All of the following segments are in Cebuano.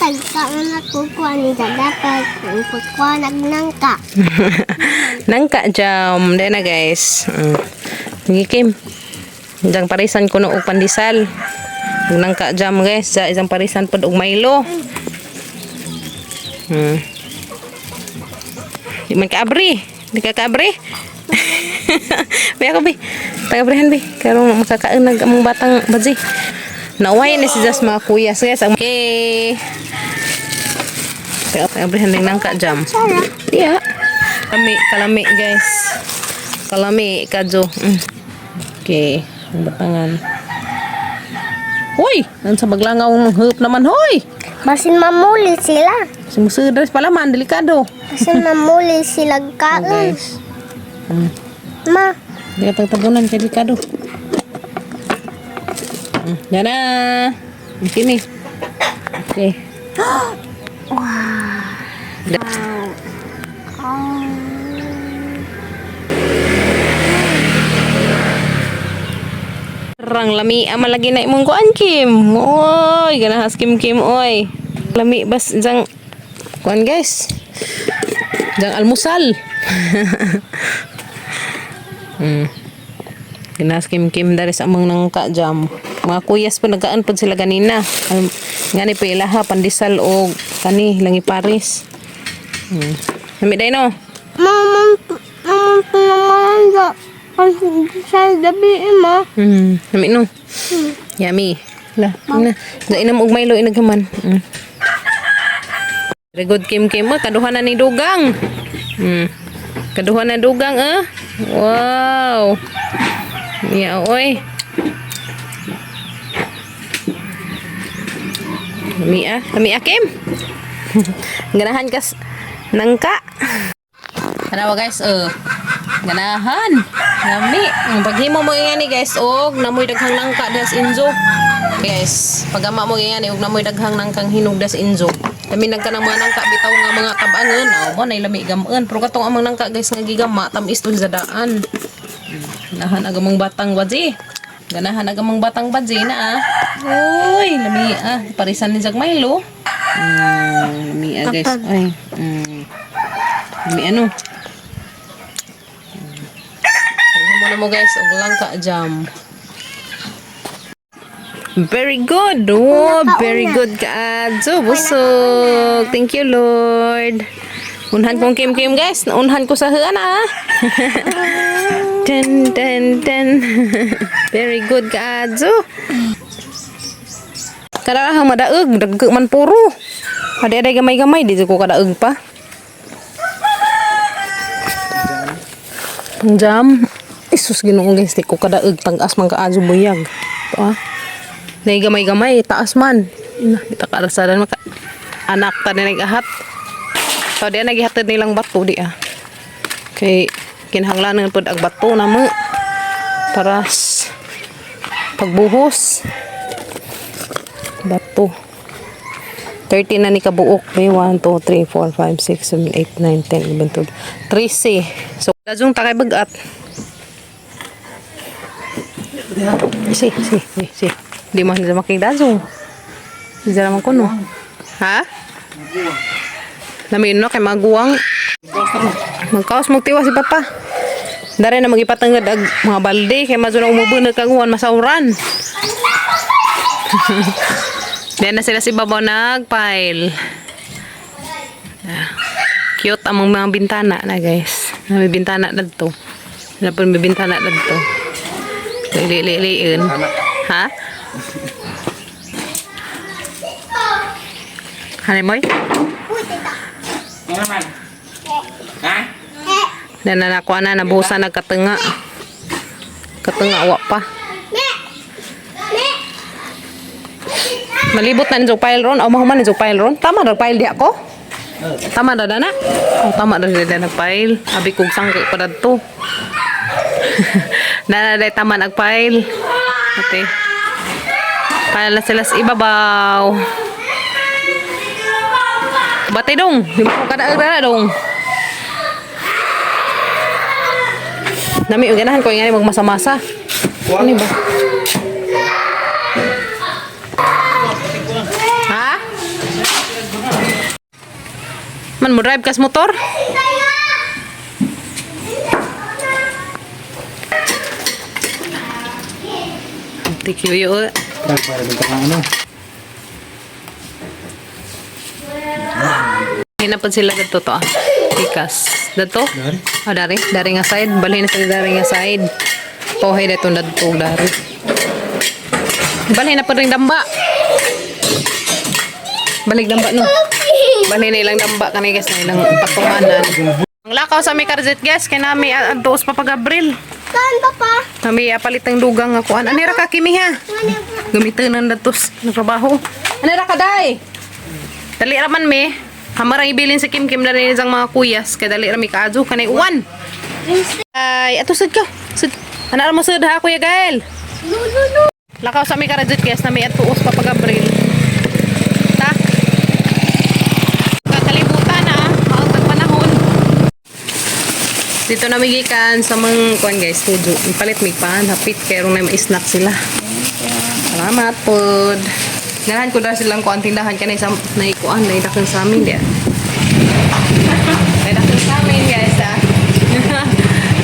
Tagkaon ako kuan sa dapat pagkuan nang ka. Nangka jam. Dahil na, guys. Sige, Kim. Diyan parisan ko no og pandesal. Ug nangka jam, guys. Sa isang parisan pod og Milo. Di man kaabri. Di ka kaabri. Bi ako bi. Tagabrihan bi. Karong makakaon nag among batang badzi. Nauway ni si Jas mga kuyas, guys. Okay. Tagabrihan din nangka jam. Sara. Iya. Kalami, kalami, guys. Kalami kadyo. Okay, ang batangan. Hoy, sa baglangaw ng hup naman, hoy. Basin mamuli sila. Sumusudas pala man, delikado. Basin mamuli sila Oh, kaon. guys. Ma, Hindi ka tagtabunan kay delikado. Yan na. Okay ni. Okay. Rang lami ama lagi na imong kuan, Kim. Oy, ganahas Kim Kim oy. Lami bas jang kuan, guys. Jang almusal. Ganahas Kim Kim dari sa among nangka jam. Mga kuyas po nagkaan po sila ganina. Ngani po ilaha pandesal og kani langi Paris. Lami day no. mama, mama, naman sa sa gabi mo. Lami no. Yummy. La, na. Na inam og Milo inaghaman. Very good, Kim Kim. Oh, kaduha na ni Dugang. Kaduha na Dugang ah. Wow. Yeah, oy. Lami ah. Lami ah, Kim. Ganahan kas nangka. Tanawa, guys, oh. Ganahan. Lami. Ang paghimo mo nga ni, guys, og namoy daghang nangka das inzo. Guys, pagama mo nga ni og namoy daghang nangkang hinog das inzo. Lami nagka ng mga nangka bitaw nga mga tabangan, aw mo nay lami gamaan. Pero katong amang nangka, guys, nga gigama tamis tun sa daan. Ganahan aga mong batang badzi. Ganahan aga mong batang badzi na ah. Uy, lami ah. Parisan ni Jag Milo. Lami ah, guys. Ay. Lami ano. Mo na mo, guys, og langka jam. Very good. Oh, very good kaadto. Busog. Thank you, Lord. Unhan kong Kim Kim, guys. Unhan ko sa huan ah. Ten, ten, ten. Very good kaadto. Kadahang madaog, dagko man puro. Adi-adi gamay-gamay di ko kadaog pa. Pang jam. Isus Ginoo, guys, di ko kadaog tag-as man kaadto buyag. Ito ah. Nay gamay-gamay, taas man. Ina, di ta karasadan maka anak ta ni nag-ahat. So di nagihatid nilang bato di ah. Kay kinahanglan pud ang bato na mo para pagbuhos. Bato. 30 na ni kabuok. May 1, 2, 3, 4, 5, 6, 7, 8, 9, 10, 11, 12. 13. So, dazong takay bagat. Si, si, si, si. Di man nila makigdazong. Di naman ko, no. Ha? Lamin no, kay maguwang. Magkaos magtiwa si Papa. Dare na magipatangad ag mga balde kay mazo na umubo na kaguan masauran. Diyan na sila si Babo nagpile. Ah, cute ang mga bintana na, guys. May bintana na dito. Wala po may bintana na dito. Li li li Ha? Hanay moy? Ano naman? Ha? Na nanakuha na, nabuhusan nagkatunga. Katunga, wa pa. Malibot na ni pile ron. O, mahuman ni pile ron. Tama na pile di ako? Tama na na? Oh, tama na na nagpile. Abi kog sangko pa dadto. Na na tama nagpile. Okay. Pile na sila sa ibabaw. Batay dong. Di mo ko kadaag na dong. Nami, ganahan ko yung magmasa-masa. Ano ba? Ha? Man mo drive kas motor? Thank you yo. Para dito ka ano. Hinapod sila gadto to ah. Pikas. Dadto? Dari. Oh, dari. Dari nga side. Balhin na sila dari nga side. Pohay na itong dadto dari. Balhin na pa rin damba. Balik damba no. Balhin na ilang damba kanay guys na ilang patunganan. Ang lakaw sa may karzet guys kay nami adto sa Papa Gabriel. Saan, Papa? Kami apalit ang dugang nga kuan. Anira ka kimi ha? Gamitin ang datos ng trabaho. Anira ka day? Dali ra man me. Hamarang ibilin sa Kim Kim na rin ang mga kuyas kay dali ra mi kaadyo kanay uwan. Ay, ato sud ka. Sud. Ana ra mo sud ha Kuya Gael. No, no, no. Lakaw sa mi karadjut guys na may atuos Papa Gabriel. Ta. Kakalibutan na, maot ang panahon. Dito na migikan sa mga kuan guys, studio. Palit mig pan, hapit kay rong na may snack sila. Salamat pod. Ganahan ko dahil silang kuan tindahan kanay sa naikuan, naidakan sa amin diya. Naidakan sa amin guys ah.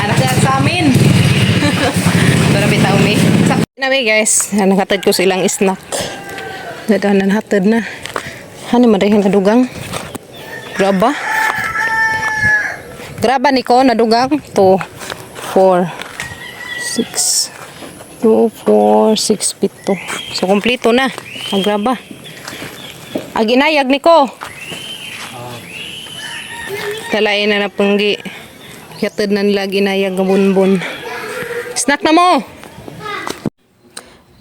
Anak sa amin. Pero bitaw mi. Sa na mi guys, nakatad ko silang snack. Dito na nahatad na. Hani man rin nadugang. Graba. Graba ni ko nadugang 2 4 6 2 4 6 7. So kompleto na. Ang graba. Ag inayag ni ko. Talain na napunggi. Yatid na nila ginayag nga bunbon. Snack na mo!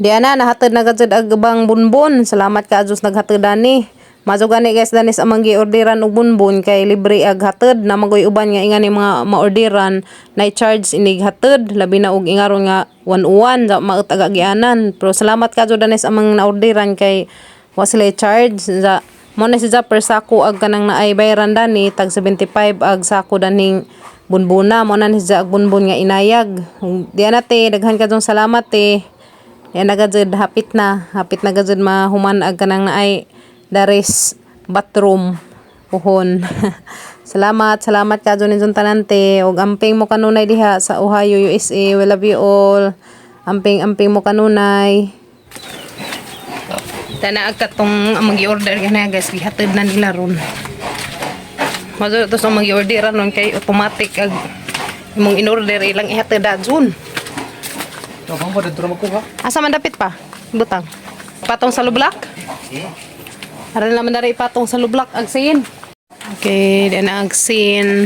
Diana, nahatid na gajud ag bang bunbon. Salamat ka Diyos naghatid ani. Mazo gani guys danis amang giorderan og bunbon kay libre ag hatid na magoy uban nga ingani mga maorderan na charge inig hatid labi na og ingaron nga 101 sa maot ag agianan. Pero salamat ka jud danis amang naorderan kay wa sila charge sa mo na si Zapper sako ag kanang naay bayaran dani tag 75 ag sako daning bunbuna mo na ni siya ag bunbon nga inayag. Diana te daghan ka jud salamat te. Yan na gajud hapit na gajud mahuman ag kanang naay daris bathroom puhon. Salamat, salamat ka jud ninyong tanante ug amping mo kanunay diha sa Ohio, USA. We love you all. Amping amping mo kanunay. Tana ag katong ang magi-order gana guys, gihatid na nila ron. Mazo to sa magi-order ron kay automatic ag imong in-order ilang ihatid jud. Ito pa dito makuha. Asa man dapit pa? Butang. Patong sa lublak? Aran naman dari patong sa lublak agsin. Okay, di na agsin.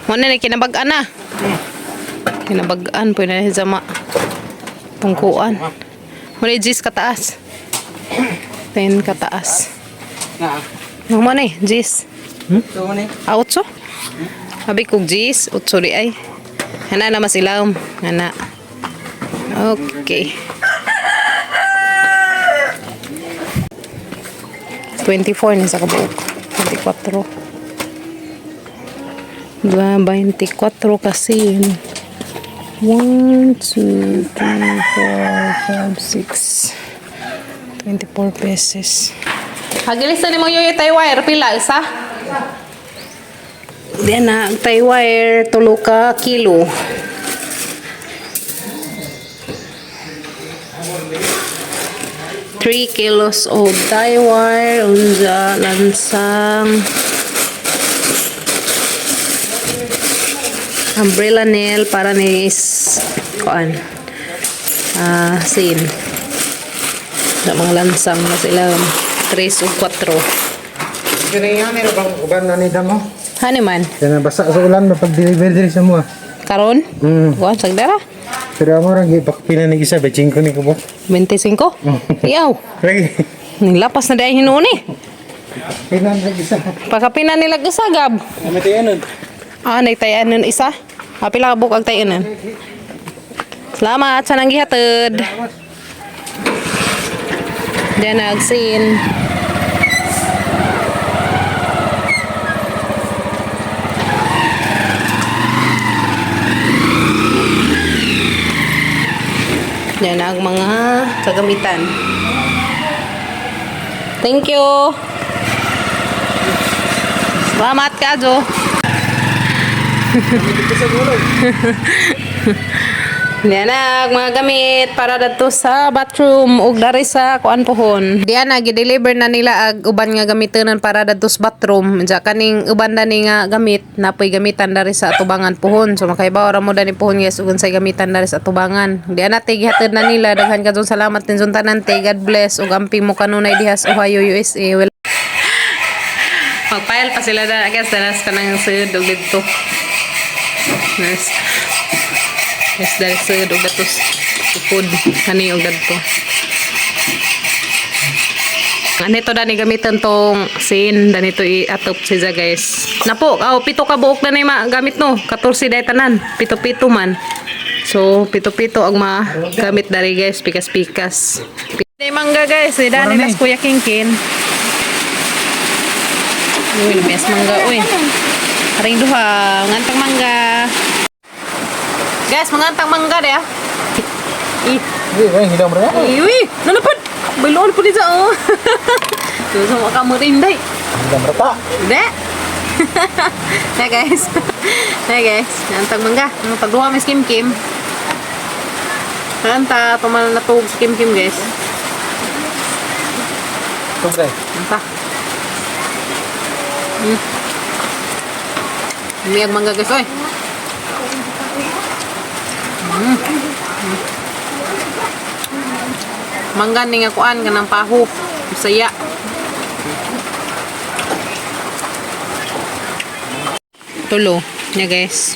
Mo na ni kinabag-an na. Kinabag-an po na ni zama. Tungkuan. Mo na gis kataas. 10 kataas. Na. Mo na gis. Ito mo ni. Ah, otso? Abi kog gis, otso di ay. Hana na mas ilawom. Hana. Okay. 24 na sa kabuok. 24. Diba, 24 kasi yun. 1, 2, 3, 4, 5, 6. 24 pesos. Hagilis na ni mong yoyo tayo wire. Pila, isa? Diyan na, ang tay wire, tulo ka kilo. 3 kilos of tie wire, unza, lansang, umbrella nail para ni is, kuan, sin. Sa mga lansang na sila, 3 o 4. Kini nga meron bang uban na ni damo? Hani man, Kaya basa sa ulan mapag-deliver diri sa mo. karon? Kuan, sagdara. Pero amo rang gipakpila ni isa 25 ni kubo. 25? Iyaw. Lagi. Nilapas na dahil hinuon eh. Pinan lagi isa. Pagkapina nila gasagab. Ano tayo nun? Ah, nagtayaan nun isa. Ah, pila ka buok ang tayo nun. Salamat sa nanggihatod. Diyan nagsin. Diyan ang mga kagamitan. Thank you. Salamat ka, Jo. Diyan na, ang mga gamit para dadto sa bathroom ug dari sa kuan pohon. Diyan na gi-deliver na nila ag uban nga gamitonan para dadto sa bathroom. Diya kaning uban dani nga gamit napoy gamitan dari sa atubangan pohon. So makaibaw ra mo dani pohon guys ug unsay gamitan dari sa atubangan. Diyan na te gihatod na nila, daghan ka salamat din tanan te. God bless ug amping mo kanunay diha sa Ohio, USA. Well, magpile pa sila na guys, danas ka ng sud ug didto. Nice. Yes, dahil sa og datos sukod kani og dadto. Anito dani gamiton tong sin danito i-atop siya guys. Napo, aw pito ka buok na ni gamit no. 14 day tanan, pito-pito man. So pito-pito ang magamit dari guys, pikas-pikas. Ni mangga guys, ni dani las Kuya Kingkin. Uy, lumias mangga uy. Aring duha, ngantang mangga. Guys, mangantang mangga de ah. Ih, Uy, ay hilaw mo rin. uy, nanapad. Balon po dito oh. Tuso mo ka mo rin day. Hilaw mo ta. Hindi. Na guys. Na guys, ngantang mangga. Ang pagduha mis Kim Kim. Nganta, tumal na tug si Kim Kim guys. Tugay. Nganta. Miyag mangga guys, oy. Mangga ni nga kuan kanang paho. Bisaya. Tulo niya guys.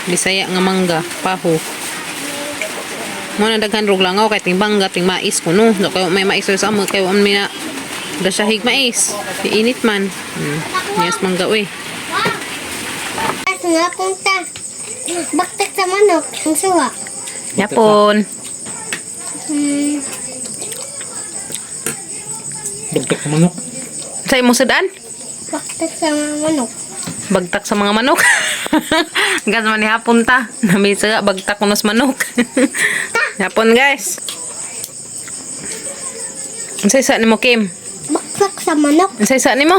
Bisaya nga mangga, paho. Mo na daghan rog langaw kay ting bangga ting mais kuno. Do kayo may mais sa amo kayo ang mina da sahig mais. Init man. Yes mangga uy. Tapos nga punta. Baktak sa manok. Ang suwa. Yapon. Bagtak sa manok. Sa imong sudan? Baktak sa mga manok. Bagtak sa mga manok. Gas man ni hapon ta. Namisa nga bagtak kunos manok. Hapon guys. Unsay sa nimo Kim? Baktak sa manok. Unsay sa nimo?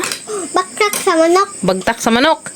Baktak sa manok. Bagtak sa manok.